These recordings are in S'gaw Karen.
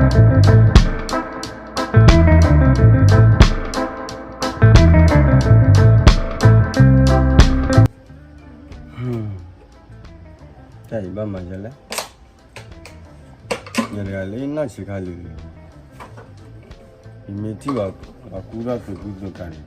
တၢ်အံၤဘၣ်မၤယဲလဲၣ်, ယတဂၤလၢနီၢ်ဆံးခါလံ, ယမ့ၢ်ထံၣ်ဘၣ်ကူကူသိးကၤန့ၣ်,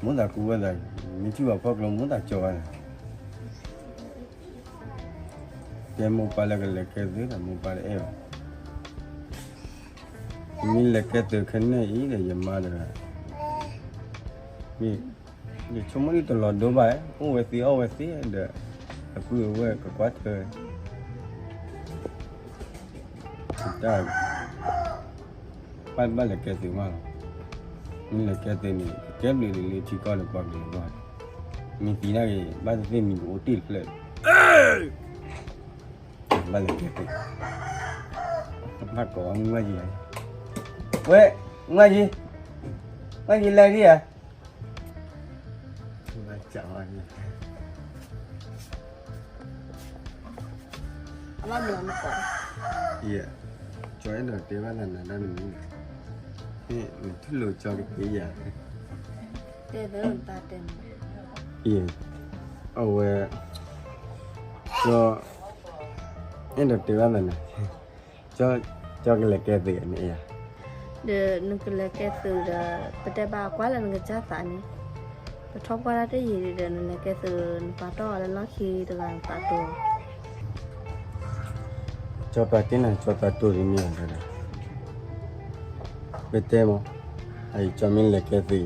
မိၣ်သးကူဝဲသး, မ့ၢ်ထံၣ်ဘၣ်ဖီကျိမိၣ်သးကၠီဝဲသး, တဲမိၢ်ပၢ်လၢကလဲၤကဲသုဒီး မိၢ်ပၢ်တအဲၣ်ဘၣ်, မ့ၢ်လဲၤကဲသုခဲန့ၣ်အံၤဒီး ယမါတဂၤ ယဆိကမိၣ်ဒ်တလီၤဒိဘၣ်, အိၣ်ဝဲသ့အီၣ်ဝဲသ့ဒီး အပုၢ်အဝဲၢ်ကကွၢ်ထွဲဝဲ, တၢ်, ဘၣ်ဘၣ်လဲၤကဲသုးမးလီၤ, မ့ၢ်လဲၤကဲသုးန့ၣ် ကဲဘျုးဒ်လၢထံကီၢ်ဒီးပှၤကလုာ်အဂီၢ်, မ့ၢ်သံနာ်က့ၤ ဘၣ်သ့ၣ်သ့ၣ်မံၤကအိၣ်တ့ၢ်တဖျၢၣ်, ဘၣ်လဲၤကဲသုး, ဘၣ်ကိးမုၢ်မၢ်ယံၤ, ဝဲ, မုၢ်မၢ်ယံၤ, မုၢ်မၢ်ယံၤလဲၤဒံးဧါ ကၠီအဲၣ်ဒိးတဲဘၣ်သးနၤတၢ်မနုၤလဲၣ်, နထူၣ်လိာ်ကၠီကသ့ယၤ, အဝဲ, ကၠီအဲၣ်ဒိးတဲဘၣ်သးနၤ, ကၠီကလဲၤကဲသုးန့ၣ်ယၤ, ဒီးနကလဲၤကဲသုးဒီး ပတဲဘၣ်ကွၢ်လၢနကစၢ်သးန့ၣ်, ပထီၣ်ပှၢ်တၢ်တယံာ်ဒီး နလဲၤကဲသုး နပာ်တီၢ်အီၤလၢလီၢ်ခံတဂၤနသးတိၢ် ကၠီပာ်တ့ၢ်နၤ ကၠီသးတိၢ်ဒ်မ့ၢ်အီၤဒီး, ပတဲမး, အအံၤကၠီမ့ၢ်လဲၤကဲသုး,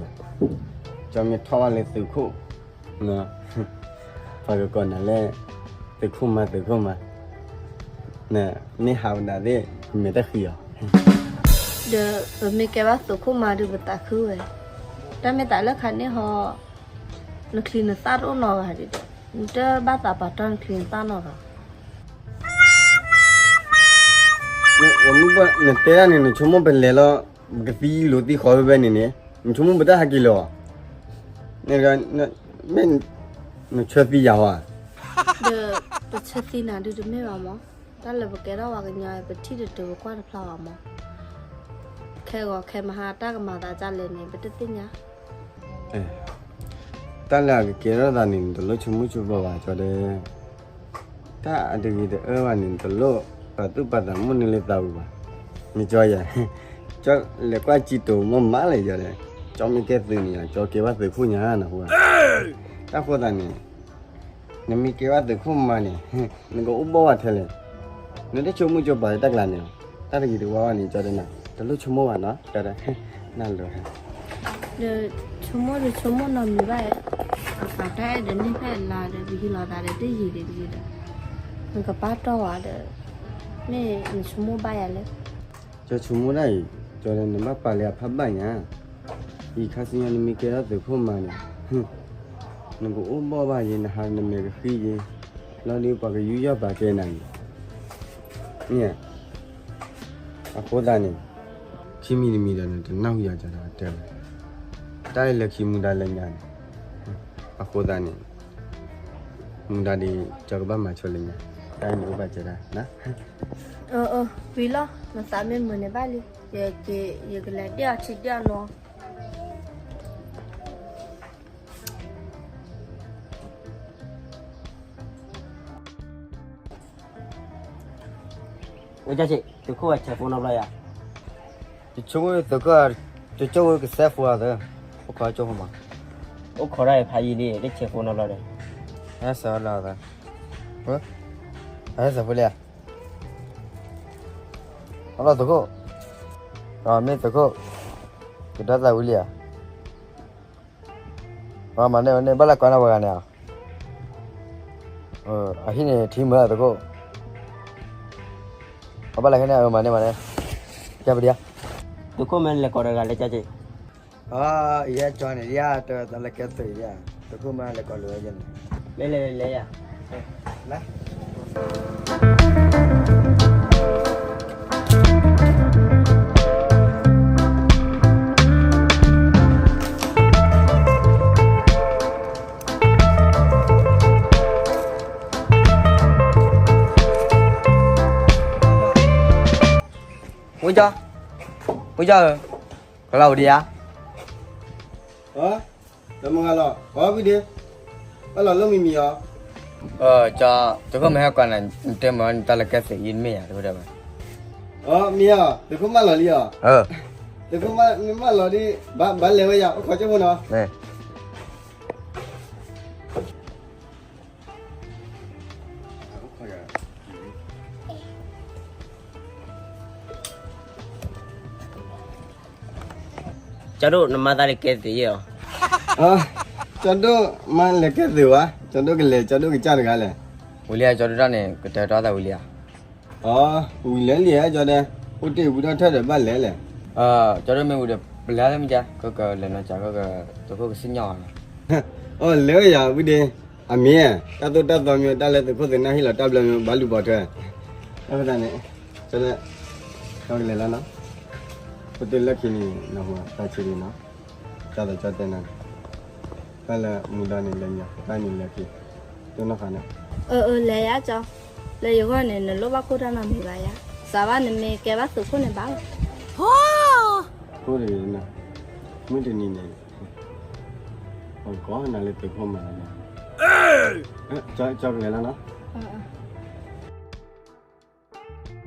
ကၠီမ့ၢ်ထီၣ်ဘၣ်လၢသုးခိၣ်, ပှၤကကိးနၤလၢ သုးခိၣ်မါ သုးခိၣ်မါ, နမ့ၢ်ဟးဝဲဒၣ်သ့ၣ် ပမဲာ်တၢ်ဃံအီၤ, ဒီးပမ့ၢ်ကဲဘၣ်သုးခိၣ်မါဒီး ပသးခုဝဲ, တၢ်မ့ၢ်သးလၢခါန့ၣ်ဟီ နချံနသၣ်တအိၣ်နီတဂၤဒံးဒီး နတဘၣ်သးပာ်တီၢ်နချံနသၣ်နီတဂၤ, နတဲဒၣ်န့ၣ် နဆိကမိၣ်ပလဲၤလီၤ, ပကသံလိၤသံဃီဖဲဖဲန့ၣ်န့ၣ်, နဆိကမိၣ်ပတၢ်ဟးက့ၤလၢၤဘၣ်, မ့ၢ်နဆၢသံယၤဧါ, ဒီးပဆၢသံနၤဒုးတမ့ၢ်ဘၣ်မး, တၢ်လၢပကဲထီၣ်ပှၤကညီ ပထံၣ်တတုၤပကွၢ်တဖျါဘၣ်မး, ခဲဂီၤခဲမဟါတၢ်ကမၤသးဒ်လဲၣ်န့ၣ် ပတသ့ၣ်ညါ တၢ်လၢအကကဲထီၣ်သးန့ၣ် နတလိၣ်ဆိကမိၣ်ဆိကပီၤဘၣ် ကၠီဒီး, တၢ်အတဂ့ၤတအၢဘၣ်န့ၣ် နတလိၣ်ပာ်သူၣ်ပာ်သးမိၣ်န့ၢ်လၢသးပူၤဘၣ်, မ့ၢ်ကၠီယၤ, ကၠီလဲၤကွၢ်စံတိၤမ့ၢ်မးလၢယၤဒီး, ကၠီမ့ၢ်ကဲသုးန့ၣ် ကၠီကဲဘၣ်သုးခိၣ်ညါနၢ်ဟူဧါ, တၢ်ဃိသးန့ၣ် နမ့ၢ်ကဲဘၣ်သုးခိၣ်မါန့ၣ် နကအိၣ်ဘှီၣ်ဘၣ်ထဲလဲၣ်, နတဆိကမိၣ်ဆိကပီၤတၢ်ကျါန့ၣ်, တၢ်တဂ့ၤတဝါဘၣ်န့ၣ် ကၠီဒီးနၤ တလိၣ်ဆိကမိၣ်ဘၣ်နီၤ, ကၠီဒီး, နၢ်လိၤ, ဒီးဆိကမိၣ်ဒီးဆိကမိၣ်နီတမံၤဘၣ်, အသးတၢ်အဲၣ်ဒိးန့ၢ်ဖဲအလါဒီး ပဟံးလီၤသးဒီးတယံာ်ဒံးတယံာ်ဒီး, နကပာ်တီၢ်ဝဲဒီး, မ့ၢ်နဆိကမိၣ်ဘၣ်ယၤလဲၣ် ကၠီဆိကမိၣ်ဒၣ်အံၤ, ကၠီဒီးနဘၣ်ပာ်လၢအဖးဘၣ်ညါ, အံၤခါဆူညါနမ့ၢ်ကဲထီၣ်သုးခိၣ်မါန့ၣ်, နကအိၣ်ဘှီၣ်ဘၣ်ယဲ နဟးနမဲာ်ကဃံယဲ, လီၤဒုးပှၤကယူးယီၣ်ပာ်ကဲနၤယဲ, မ့ၢ်ဧါ, အဃိသတးန့ၣ်, ခံမံၤတမံၤဒီးနတနၢ်ဟူယၤကၠီဒီးတဲဝဲ, တၢ်လၢခံမူဒါလၢညါန့ၣ်, အဃိသတးန့ၣ်, မူဒါဒ်ကၠီကဘၣ်မၤဆိလၢညါ, တၢ်အံၤန့ၣ်အိၣ်ဘၣ်ကဲဒၣ်, အၢ, ဝံၤလီၤ, နသးမ့ၢ်မုာ်န့ၣ်ဘၣ်လံ, ယကလဲၤဒ့ၣ်အီၤထံဒ့ၣ်အီၤနီၤ ဝဲကၠီဆံး, သုးခိၣ်အဆဲးဖိနီတဘျီယၤ, ယဆိကမိၣ်သုးခိၣ်, ယကၠီဝဲကစဲးဖိအသး, အိၣ်ခိးကၠီဖိမး, အိၣ်ခိးဒၣ်အဖးယံၤလံ တဆဲးဖိနီတဘျီဒီး, ဟဲစၢၤလီၤသး, ဟဲစၢၤဖိလံဧါ, အလီၢ်သုးခိၣ်, မ့ၢ်သုးခိၣ်, ကဒီးသးဝံၤလံဧါ မၤန့ၢ်ဝဲန့ၣ် ဘၣ်လဲၤကွၢ်န့ၢ်ပှၤဂၤန့ၣ်ဧါ, အဟံၣ်န့ၣ်ထံမုာ်သုးခိၣ်, အဘၣ်လဲၤခဲန့ၣ် မၤန့ၢ်မၤန့ၢ်, ယပဒံဧါ, သုးခိၣ်မ့ၢ်လဲၤကိးတဂၤလဲၤကၠီက့ၤ, အံၤယကၠီန့ၣ် ယတၢ်သးလဲၤကဲသုးယၤ, သုးခိၣ်မ့ၢ်လဲၤကိးလိာ်ဝဲယဲန့ၣ်, လဲၤလဲၤလဲၤလဲၤယၤ, လဲၤ ဝံကၠီ, ဝံကၠီဧၢ, ကလီၤအိၣ်ဒံးဧါ. တမုၢ်ဂၤလီၤ, အီ ဝံဒ့, ဘၣ်လီၤလၢမံၤမံၤအီၤ. သုးခိၣ်မ့ၢ်ဟဲကွၢ်နၤ, နတဲမၤနတၢ်လၢကဲသ့ၣ်အံၤမ့ၢ်ဧါ, တဝဲဒၣ်ဘၣ်. အီ မ့ၢ်ဧါ, သုးခိၣ်မၢလီၤလံဧါ. သုးခိၣ်မၢ, မ့ၢ်မၢလီၤဒ်, ဘၣ်လဲၤဝဲယၤ, အိၣ်ခိးကၠိဖိနီၤ. ကၠီဒိၣ် နမၤတၢ်လၢကဲသ့ၣ်ယဲၢ်အီၤ. ကၠီဒိၣ်မၤလဲၤကဲသ့ၣ်ဝဲ, ကၠီဒိၣ်ကလဲၤကၠီဒိၣ်ကစၢ်တဂၤလဲၣ်. ဝံၤလံဧါ, ကၠီဒိၣ်တၢ်န့ၣ် ကတဲာ်ကတီၤသးဝံၤလံဧါ. အီ, ဝံၤလဲၤလံဧါ ကၠီဒိၣ်, အိၣ်တ့ၢ်ဝံၤဒီးထၢၣ်ဒီးဘၣ်လဲၤလဲၣ်. ကၠီဒိၣ်မ့ၢ်ဝံၤဒီး ပလဲၤလၢမ့ၢ်ကၠီ, ကၠီကလဲၤနီၤကၠီ, ကၠီကသုးခိၣ်ကစံၣ်ညီၣ်လီၤ. အီ လဲၤဝဲယၤ ဝံဒ့, အမ့ၢ်, တၢ်သိၣ်တၢ်သီမ့ၢ် တၢ်လၢသုးခိၣ်သုးနၢ်ဟ့ၣ်လီၤတၢ်ဘျၢမ့ၢ် ဘၣ်လူၤပိာ်ထွဲ. အဃိသတးန့ၣ်, ကၠီဒိၣ်, ကၠီကလဲၤလီၤနီၤ. ဖိတ့ၢ်လၢခံန့ၣ် နဟူတၢ်ဆံးလံနီၤ. ကၠီသးကၠီတဲနၤ, တၢ်လၢမူဒါန့ၣ်လဲၤညါ, တၢ်န့ၣ်လဲၤခံ, တိၢ်နီၣ်ဃာ်န့ၣ်. အၢ အၢ လဲၤယၤကၠီ, လၢယဂီၢ်န့ၣ် နလိၣ်ဘၣ်ခိၣ်တၢ်နီတမံၤဘၣ်ယၤ, စးဘၣ်နမ့ၢ်ကဲဘၣ်သုးခိၣ်န့ၣ်ဘၣ်လီၤ. ခိၣ်တဂ့ၤနၤ, မုၢ်တနံၤန့ၣ်, ပကီၢ်နၤလၢသုးခိၣ်မၤလီၤ. ကၠီ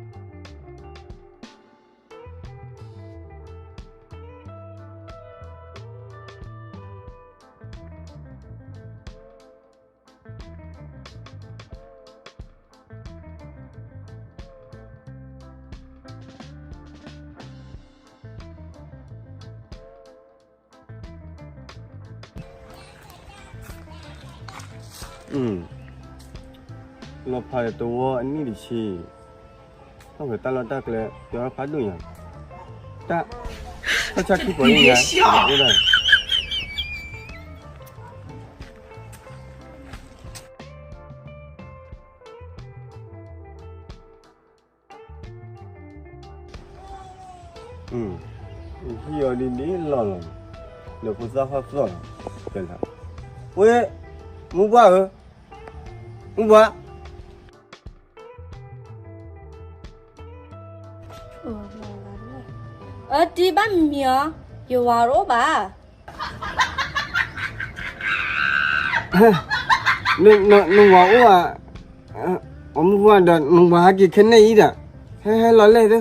ကလဲၤလီၤနီၤ. လီၤဖးဒီးတဝီအနံၣ်တဆံ, ထီၣ်ပှဲၤတၢ်လီၢ်တၢ်ကျဲ ပျီဖးဒိၣ်ညါ, တၢ်, တၢ်ဆၣ်ခံပီၤလံညါ, အိၣ်ဒၣ် ဟံၣ်အီၤဒ်ဒ်လီၢ်လီၤ, ဒီးဖိသၣ်ဖၣ်သီၣ်လီၤ, ဝဲ, မူဘှၢ်ဧၢ, မူဘှၢ်. အၢ တံၤဘၣ်မံၤမံၤအီၤ, ယဝၤတအိၣ်ဘၣ်. နဝၤအိၣ်ဧါ, အမူဘှၢ်ဒီး နဝၤဟဲက့ၤခဲန့ၣ်အံၤဒီး, ဟဲဟဲလီၤလဲၣ်သၢ,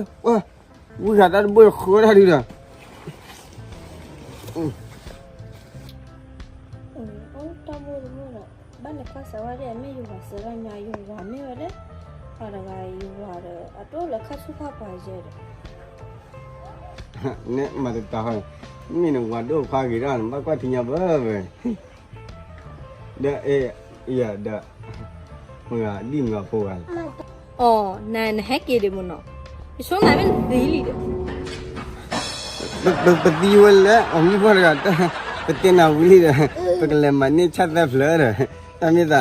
ဝံဃာ်တၢ်တဘိဃၢတၢ်ဒုဒီး အိၣ်တၢ်ဘိတဘိဒီး ဘၣ်လဲၤကွၢ်စၢၤဝဲဒၣ် မ့ၢ်ယဝၤစၢၤလီၤညါ ယဝၤမ့ၢ်ဝဲဒၣ်, ပှၤတဂၤယဝၤဒီး အတအိၣ်လၢခါဆူၣ်ခါပှၤယဲဒီး, နမၤတတၤဃီ, မ့ၢ်နဝၤဒိၣ်ခွါဂ့ၤဒၣ် နဘၣ်ကွၢ်ထံညါဘၣ်ဝဲ, ဒီးအဲၣ်, ယၤဒီး, မုၢ်ဂၤဒံၣ်မုၢ်ဂၤဖိဂၤလီၤ. အီၤ နၤနဟဲက့ၤဒံးမ့ၢ်နီၤ, ယဆိကမိၣ်မ့ၢ်နသံလံဒီး ပသံဝဲလဲၣ် အမူဘှၢ်တဂၤ, ပတဲနၤဝံၤလံဒီး, ပကလဲၤမၤန့ၢ်ဆၣ်သၢဖျၢၣ်ဒီး, တၢ်မ့ၢ်သး,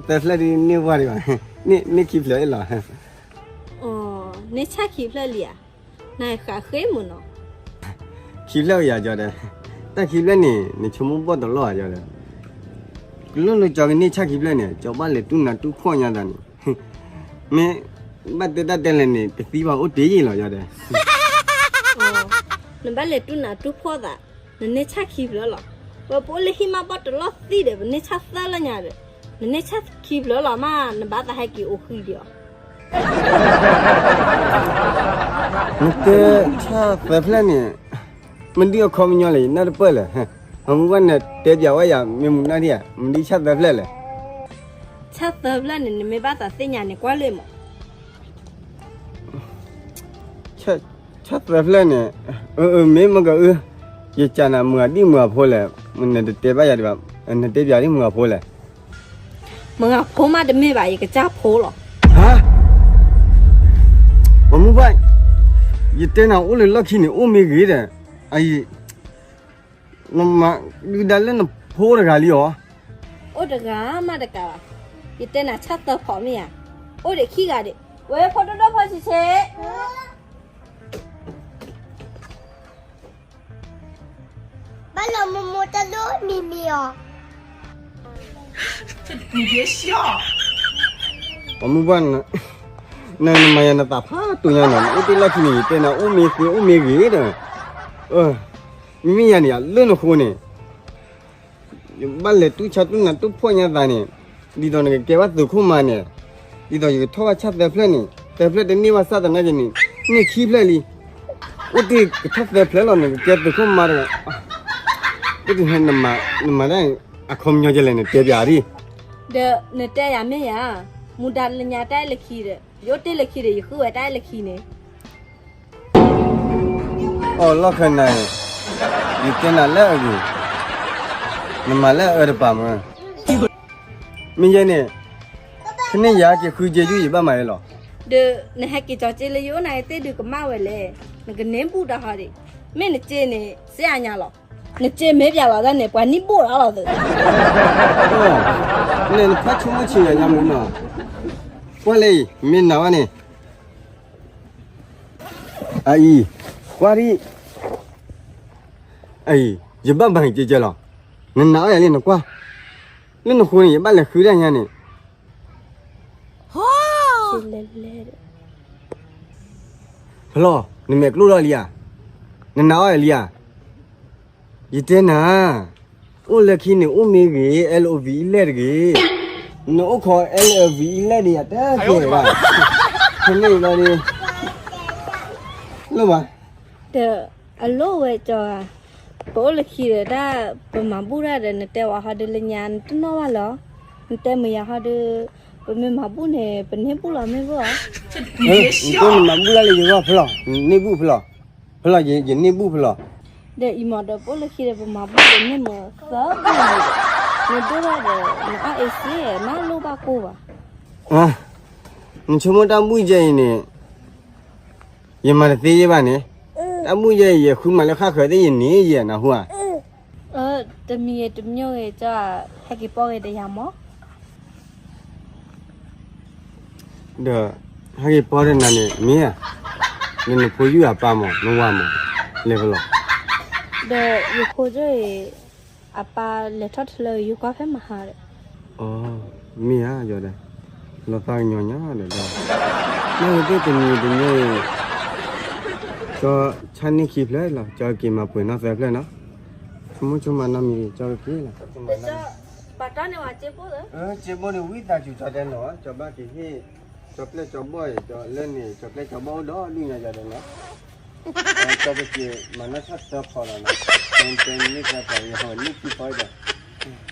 သၢဖျၢၣ်ဒ်န့ၢ်ဝဲဒံးဘၣ်, န့ၢ်ခံဖျၢၣ်အံၤလီၤ. အီၤ န့ၢ်ဆၣ်ခံဖျၢၣ်လံဧါ, နဃးဃ့မ့ၢ်နီၤ. ခံဖျၢၣ်ယၤကၠီဒီး, တၢ်ခံဖျၢၣ်န့ၣ် နဆိကမိၣ်ဘီၣ်တလီၢ်ဧါကၠီဒီး, ကလိၣ်လၢကၠီကန့ၢ်ဆၣ်ခံဖျၢၣ်န့ၣ် ကၠီဘၣ်လဲၤတူၢ်နးတူၢ်ဖှီၣ်ညါသးန့ၣ်, မ့ၢ်ဘၣ်တဲတၢ်တဲလဲၣ်န့ၣ် တသံဘၣ်အိၣ်တ့ၢ်ယံာ်လီၤယၤဒီး. နဘၣ်လဲၤတူၢ်နးတူၢ်ဖှီၣ်သး, နန့ၢ်ဆၣ်ခံဖျၢၣ်လီၤ. ပအိၣ်လၢဟံၣ်မးဘီၣ်တလီၢ်သံဒီး ပန့ၢ်ဆၣ်သၢလၢညါဒီး, နန့ၢ်ဆၣ်ခံဖျၢၣ်လီၤမး နဘၣ်သးဟဲက့ၤအိၣ်ဃံဒံးအီၤ. နတဲဆၣ်သၢဖျၢၣ်န့ၣ်, မ့ၢ်ဒ်အခီပညီလဲၣ် ယနၢ်တပၢၢ်လၢၤ, အမူဘၣ်နတဲပၠးဝဲယၤ မ့ၢ်မနုၤဒ်ဧါ, မ့ၢ်ဒ်ဆၣ်သၢဖျၢၣ်လဲၣ်. ဆၣ်သၢဖျၢၣ်န့ၣ် နမ့ၢ်ဘၣ်သးသ့ၣ်ညါန့ၣ် ကွၢ်လၢမး. ဆၣ်သၢဖျၢၣ်န့ၣ်, အၢ အၢ မ့ၢ်မ့ၢ်ကအၢ, ယကၢ်နၤမုၢ်ဂၤဒ်မုၢ်ဂၤဖိလဲၣ်, နတတဲဘၣ်ယၤဒံးဘၣ်, နတဲပၠးဒ်မုၢ်ဂၤဖိလဲၣ်. မုၢ်ဂၤဖိမးတမ့ၢ်ဘၣ် ယကစၢ်ဖိလီၤ. ဟါ, အမူဘၣ်, ယတဲနၤအိၣ်လၢလီၢ်ခံန့ၣ် အိၣ်မ့ၢ်ဂ့ၤဒီး, အအံၤ နမၤဒုးဒါလၢနဖိတဂၤလံဧါ. အိၣ်တဂၤမးတကးဘၣ်, ယတဲနၤဆၣ်သၢဖျၢၣ်မ့ၢ်ဧါ, အိၣ်ဒီးခံဂၤဒံး, ဝဲဖိဒိၣ်ဒိၣ်ဖိဆံးဆံး. ဘၣ်လီၤမိၢ်မိၢ်တၢ်လိၣ်မံၤမံၤအီၤ. အမူဘၣ်နၤ, နမၤယၤနသးဖးတူၢ်ညါနီၤ, နအိၣ်တ့ၢ်လီၢ်ခံန့ၣ် ယတဲနၤအိၣ်မ့ၢ်သ့အိၣ်မ့ၢ်ဂ့ၤဒီး, မ့မ့ၢ်ယၤန့ၣ် လၢနဃိန့ၣ် ယဘၣ်လဲၤတူၢ်ဆါတူၢ်နးတူၢ်ဖှီၣ်ညါသးန့ၣ်, ဒ်သိးနကကဲဘၣ်သုးခိၣ်မါန့ၣ်, ဒ်သိးယကထီၣ်ဘၣ်ဆၣ်သၢဖျၢၣ်န့ၣ်, သၢဖျၢၣ်တန့ၢ်ဘၣ်ဆၣ်သနာ်က့န့ၣ်, န့ၢ်ခံဖျၢၣ်လံ. အိၣ်တ့ၢ်ကထီၣ်သၢဖျၢၣ်လီၤ နကကဲသုးခိၣ်မါတဂၤ, တနမၤဒၣ် အခီပညီကလဲၣ် နတဲပၠးဒံး. ဒီးနတဲယၤမ့ၢ်ယၤ, မူဒါလၢညါတၢ်အဲၣ်လၢခံဒီး ယအိၣ်တ့ၢ်လၢခံဒီး ယဃုဝဲတၢ်အဲၣ်လၢခံန့ၣ် အိၣ်လီၢ်ခၢၣ်နၤအံၤ, ယတဲနၤလၢအဂ့ၤ, နမၤလၢအအၢတပၤမၢ်, မ့ၢ်ယဲန့ၣ်, ဖဲန့ၣ်ယၤက့ၤဃုက့ၤယုၢ်ယဘၣ်မၤအၢလီၤ. ဒီးနဟဲက့ၤကၠီက့လၢယအိၣ်နၤအံၤသ့ၣ်ဒုးကမၣ်ဝဲလဲၣ်, နကန့ၢ်ဘူၣ်တၢ်ဟီဒံး, မ့ၢ်နက့န့ၣ် စ့အါညါလီၤ. နက့မ့ၢ်ပၠးလီၤတၢ်န့ၣ် ပှၤနံၣ်ဘူၣ်လီၤလီၤသုး န့ၣ်နဖးဆိကမိၣ်ဆံးယၤညါမုၢ်နီၤ, ကွၢ်လၢအံၤ မ့ၢ်နၤဝဲန့ၣ် အအံၤ, ကွၢ်ဒံး, အအံၤ ယဘၣ်ဘၣ်က့ၤကဲလီၤ, နနာ်အီၣ်ယၤလံနကွၢ်, လၢနဃိန့ၣ် ယဘၣ်လဲၤဃုဒၣ်ညါန့ၣ် ဖျီၣ်, နမဲာ်ကျိၣ်ထီၣ်လံဧါ, နနာ်အီၣ်ယၤလံဧါ, ယတဲနၤ, အိၣ်လၢခံန့ၣ် အိၣ်မ့ၢ်ဂ့ၤ L O V E လဲၣ်တဂ့ၤ, နအိၣ်ခိး L O V E လဲၣ်ဒံးယၤတကဲဘၣ်, ဖဲန့ၣ်လီၤဒ်, လိၣ်ဘၣ်, ဒီးအလိၣ်ဝဲကၠီဧါ, ပအိၣ်လၢခံဒီးတၢ် ပမၤဘူၣ်တၢ်ဒီး နတဲဝဲဟီဒုးလၢညါ နတနီၣ်ဘၣ်လီၤ, နတဲမုာ်ယၤဟီဒုး, ပမ့ၢ်မၤဘူၣ်န့ၣ် ပန့ၢ်ဘူၣ်လီၤမ့ၢ်ဘၣ်ဧါ, နတဲနမၤဘူၣ်တၢ်လၢယဂီၢ်ဖျီၣ်, နန့ၢ်ဘူၣ်ဖျီၣ်, ဖျီၣ် ယန့ၢ်ဘူၣ်ဖျီၣ်, ဒီးအံၤမ့ၢ်ဒီးပအိၣ်လၢခံဒီးပမၤဘူၣ်ဒီးန့ၢ်မုာ်သၢဘူၣ်န့ၣ်, နဒိၣ်ထီၣ်ဒီး နအီၣ်အ့စ့ မ့ၢ်လိၣ်ဘၣ်ကိၢ်ဘၣ်, နဆိကမိၣ်တၢ်ဘူၣ်ယဲအံၤန့ၣ် ယမၤတသ့ယဲဘၣ်န့ၣ်, တၢ်ဘူၣ်ယဲအံၤ ယဃုမၤလၢဃၣ်ဃၢၤသ့ၣ်ယန့ၢ်ယဲနၢ်ဟူဧါ, တမံၤဂ့ၤတမံၤဂ့ၤ ကၠီ ဟဲက့ၤပိာ်ဂ့ၤဒီးယၤမး ဒီး ဟဲက့ၤပိာ်ဒီးနၤန့ၣ် မ့ၢ်ဧါ, နနဖိယုၢ်အပၢ်မး နဝၤမး လဲၤဖဲလဲၣ်, ဒီးယဖိကၠိအံၤ အပၢ်လဲၤထီၣ်တလၢ ယကွၢ်ဖဲမဟါဒီး, မ့ၢ်ဧါ ယဒီး လီၤသးကညီၤညါဒီးဒီး, နၢ်က့ၤသ့ၣ်တမံၤတမံၤအံၤ ကၠီဆါန့ၢ်ခံဖျၢၣ်လီၤ ကၠီက့ၤမၤပှဲၤနီၢ်သၢဖျၢၣ်နီၤ, ဆိကမိၣ်ဆိကမးနီတမံၤ ကၠီက့ၤလီၤ, စ့ဘိန့ၣ်ဝံသးစူၤကၠီတဲနီၤ ကၠီဘၣ်က့ၤဟ့ၣ် ကၠီပျဲၢ်ကၠီဘီၣ်အံၤ ကၠီလၢန့ၣ် ကၠီပျဲၢ်ကၠီဘီၣ်အိၣ်ဒီးဒူၣ်ညါယၤဒီးနီၤ, ကၠီကက့ၤမၤနီၢ်ဆၣ်သၢဖီလီၤနီၤ, တဲန့ၢ်သၢဖီ ယဟီန့ၢ်ခံဖီဒီး